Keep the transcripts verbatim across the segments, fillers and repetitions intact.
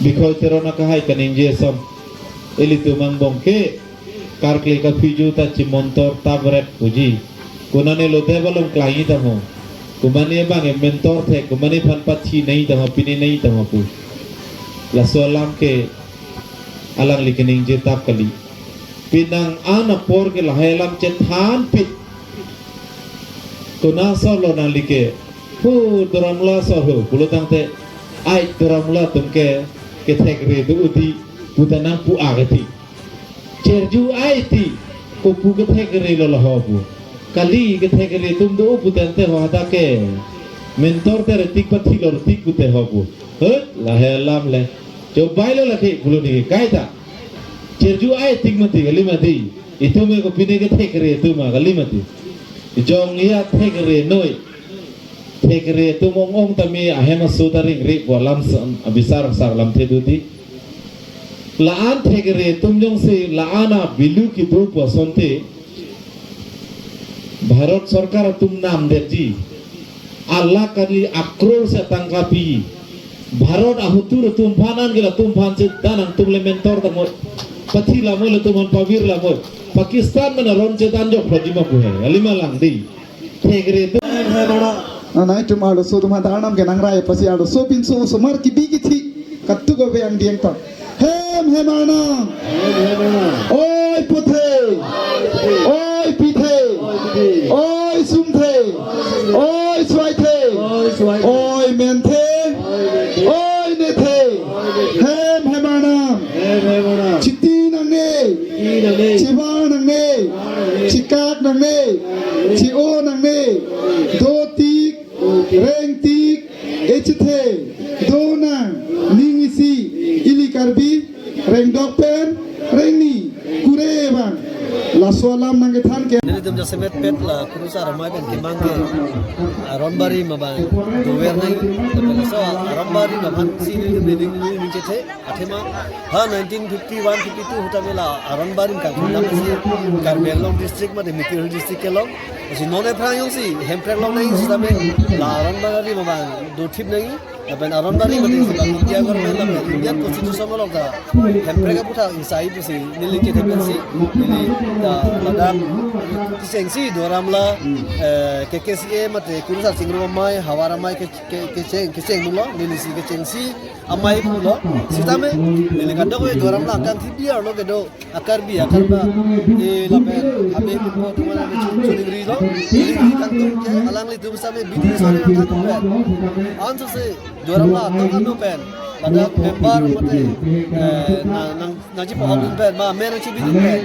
Bikhoi Teron akehai kaningje ason, ilitum angbong ke karkli kaphuju ta chimontor tabrep puji. Konane lo dep along klangji tangho. Komane abang e mentor thek, komane aphan pathi nangji tangho, pine nangji tangho pu. Laso alam ke alangli kaningje tap kali. Penang an apor ke lahai alam chethanpik. Konat asor lo nangli ke? Hu, Duar Amla asor ho pulo tangte, ai Duar Amla atum ke kethekre do udi puta nangpu-ak ti. Cherju ai ti, kopu kethekre lo laho pu. Kali kethekre atum do pu tangte ho hadak ke mentor te retik pathi lo retik pute ho pu. Hut, lahai alam le. Chobai lo lake pulo neke kaita. Cherju ai tik mati kali mati. Itum e kopine kethekre atum ma kali mati. Jong ya thekre noi. Thekre atum ong-ong tame ahem aso ta ringri pu alam san abisar sar lamthe do ti. La-an thekre atum jongsi la-an abilu kibu pu asonte Bharat Sorkar atum namdetji. Alakh kali akror se tangka pi. Bharat ahotur atum aphan an ke latum aphan si dan nangtum le mentor tangmo. Pathi lamo latum aphan pavir lamo. Pakistan mena ron chedan jok phaji ma pu he. Alima lang di. Thekre atum. Na nangtum arloso atum aphan ta Arnam ke nangrai apotsi arloso pinso osomar kibi kithi katuk ave angdiang ta. Hem hem Arnam. Hem hem Arnam. Oi puthe. Oi puthe. Oi pithe. Oi pithe. Oi sumthe. Oi sumthe. Oi suaithe. Oi suaithe. Oi menthe. Oi menthe. Oi nethe. Oi nethe. Hem hem Arnam. Hem hem Arnam. Chiti nangne. Chiti nangne. Chiba nangne. Chiba nangne. Chikak nangne. Nangne. Dotik. Dotik. Rengtik. Echethe. Donang. Ning isi. Ili Karbi. Rengdok pen rengni kure abang. Laso alam nangkethan ke. Nelitum jasemet pet la Kurusar amei pen kemang ke Aronbari ma abang dover nai. Tapi laso Aronbari ma abang si nelitum neli neli chethe athema ha nineteen fifty-one fifty-two ahut tame la Aronbari kangthum tame si Karbi Anglong district mate Mikiring district kelong. Si non aphrang jongsi Hemprek long nai sitame la Aronbari ma abang dothip nai. Lapen Aronbari mate si bang India government lapen Indian Constitution along ta Hemprek aputhak isai pusi neli chethe pensi neli ta ladak kechengsi Duar Amla, eh, K K C A mate Kurusar Chingrum Amei, Hawar Amei ke, ke, kecheng, kecheng pulo, neli si kechengsi amei pulo, sitame neli kadokave Duar Amla akangthi biar lo kedo. Akarbi, akarba, eh, lapen, abe pun ko teman abe chu-, chuning ri lo, chuning ri kangtung ke, alanglitum same bidi sore kangtung pen. Anso se, Duar Amla atum kangtung pen. Ladak member mate, eh, na, nang, nangchipo kangtung pen, ma, men nangchibidi pen.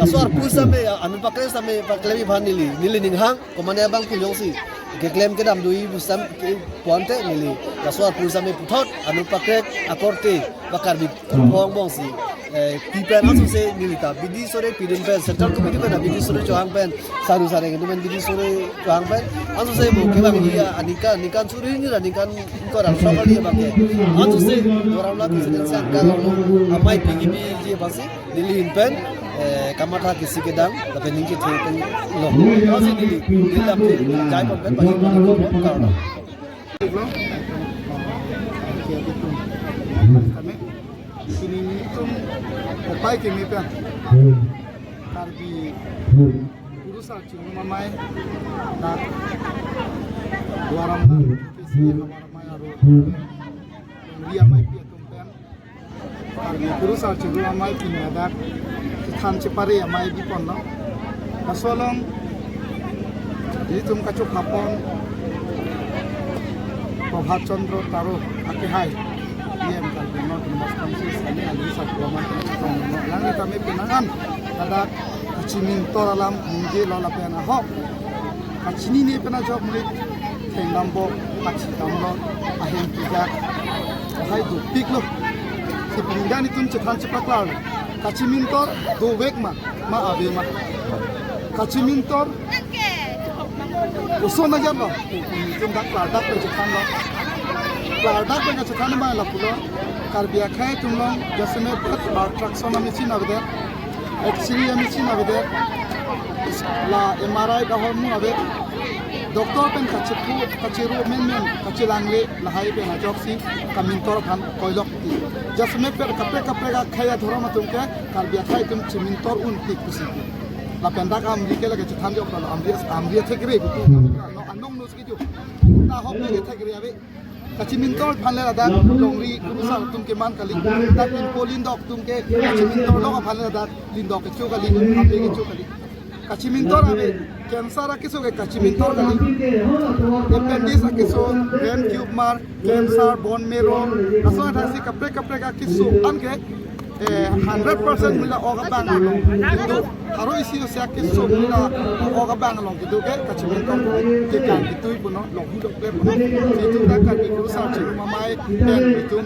Laso arpu same, anu pakre same, pakre bi phan neli, neli ninghang, komane abang pu jongsi keklem kedam do-i pusam ke puante neli. Laso arpu same puthot, anu pakre akorte, ba Karbi kong bongsi. Eh, pi pen anso se neli ta bidi sore pidun pen, Central Committee pen bidi sore chohang pen, saru sareng itu pen bidi sore chohang pen, anso se mo kevang iya aningkan, ningkan suri ni la ningkan ko rang so kali abang ke. Anso se Duar Amla Constituency angkang lo amei pingi biji abang si neli hin pen, eh, kamatha kisi kedam, lapen ningje the pen lo. Anso se neli, neli lam the, jai pon pen, pasi pon pen, pon karno. Kami, sini nelitum upai kemi pen. Karbi Kurusar Chingrum Amei, dak Duar Amla, K C A Hawar Amei aro. Ri amei pi atum pen. Karbi Kurusar Chingrum Amei pini ladak chethan chepare amei bi ponlo. Laso along nelitum kachok hapon Prabhat Chandra Taro akehai, E M Karbi Anglong Autonomous Council, sani agi sakwa man kachok lang kami penang an ladak kachimintor alam ningje lo lapen ahok kachinine pen ajok mulit thengdamlo, kachidamlo, ahem kejak, lahai dopiklo. Si pini nelitum chethan chepaklar. Kachimintor dovek ma, ma ave ma. Kachimintor koson ajar lo. Nelitum dak klardak pen chethanlo. Klardak pen kachethan ma lapulo. Karbi akhei atum along jasemet bar traction amachine avedet. X-ray amachine avedet. La M R I dahormu ave. Doctor pen kachiphu, kachiru menmen, kachelangle lahai pen ajoksi kamintor aphan koilok ti. Jasemet pen kaprek kaprek akhei adhorom atum ke Karbi akhei atum chimintor un tik pusi. Lapen dak Amri ke lake chethan jok lo, Amri, Amri athekre putu. No, anong nus kitu. Ta hok ke thekre ave. Kachimintor aphan le ladak longri kurusar atum keman kali. Dak pin polin dok atum ke kachimintor dok aphan le ladak lindok kecho kali, ape kecho kali. Kachimintor ave, cancer akeso ke kachimintor kali. Appendix akeso, brain tumor, cancer, bone marrow, laso athasi kaprek kaprek akeso an ke, eh, hundred percent mila ok abang along. Kitu, haro isi osi akeso mila ok abang along kitu ke kachimintor ke kan kitu puno, longhu dokle puno. Kitu dak kan kitu sa ching mamai, pen kitu.